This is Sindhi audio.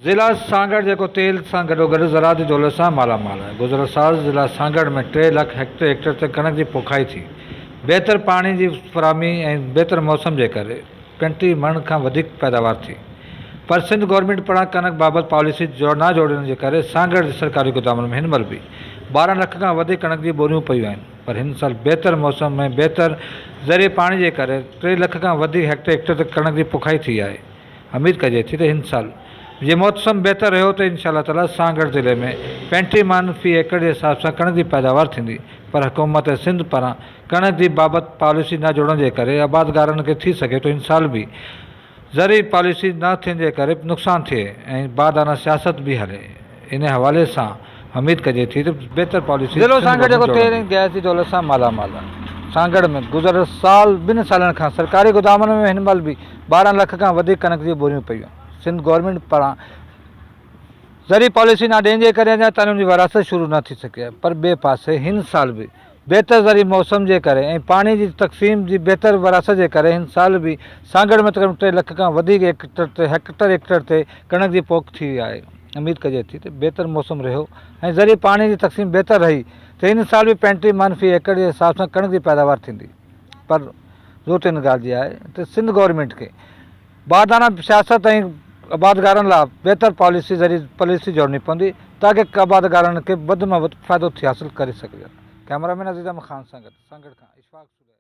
ضلع سانگهڙ جيڪو تيل سان گڏوگڏ زراعت جي دولت سان مالا مال آهي. گذريل سال ضلع سانگهڙ ۾ ٽي لک هيڪٽر ايڪڙ تي ڪڻڪ جي پوکائي ٿي. بهتر پاڻي جي فراهمي ۽ بهتر موسم جي ڪري 35 مڻ کان وڌيڪ پيداوار ٿي. پر سنڌ گورنمينٽ پاران ڪڻڪ بابت پاليسي نه جوڙڻ جي ڪري سانگهڙ جي سرڪاري گدامن ۾ هن مهل به 12 لک کان وڌيڪ ڪڻڪ جي ٻوريون پيون آهن پر هن سال بهتر موسم ۽ بهتر ذريعي پاڻي جي ڪري ٽي لک کان وڌيڪ هيڪٽر ايڪڙ تي ڪڻڪ جي پوکائي ٿي آهي. اميد ڪجي ٿي ته هن سال جي موسم بهتر رهيو ته انشاء الله تعاليٰ سانگهڙ ضلعي ۾ 35 مڻ في ايڪڙ جي حساب سان ڪڻڪ جي پيداوار ٿيندي پر حڪومت سنڌ پاران ڪڻڪ جي بابت پاليسي نه جوڙڻ جي ڪري آبادگارن کي ٿي سگهي ٿو هن سال به زرعي پاليسي نه ٿيڻ جي ڪري نقصان ٿئي ۽ باردانه سياست به هلي انهي حوالي سان اميد ڪجي ٿي ته بهتر پاليسي ضلعو سانگهڙ سنڌ جيڪو گورنمينٽ تيل جوڙندي. ۽ گئس جي دولت سان مالا مال آهي. سانگهڙ ۾ گذريل سال ٻن سالن کان سرڪاري گدامن ۾ هن مهل به 12 لک کان وڌيڪ ڪڻڪ جون ٻوريون پيون آهن. سنڌ گورنمينٽ پاران زرعي پاليسي نه ڏيڻ جي ڪري اڃا تائين ان جي ورهاست شروع نه ٿي سگهي آهي پر ٻئي پاسي هن سال به بهتر زرعي موسم جي ڪري ۽ پاڻي جي تقسيم جي بهتر ورهاست جي ڪري هن سال به سانگهڙ ۾ تقريبن ٽي لک کان وڌيڪ ايڪڙ تي هيڪٽر ايڪڙ تي ڪڻڪ جي پوک ٿي آهي. اميد ڪجي ٿي ته بهتر موسم رهيو ۽ زرعي پاڻي جي تقسيم بهتر رهي ته هن سال به 35 مڻ في ايڪڙ جي حساب سان ڪڻڪ جي پيداوار ٿيندي پر ضرورت ان ڳالهه جي آهي ته سنڌ گورنمينٽ کي باردانه سياست ۽ آبادگارن لاء بهتر پاليسي ذريعي پاليسي جوڙڻي پوندي تاڪه آبادگارن کي وڌ مان وڌ فائدو ٿي حاصل ڪري سگهجن. ڪئميرا مين عزيز احمد خان سان گڏ سانگهڙ کان اشفاق سگهڙ.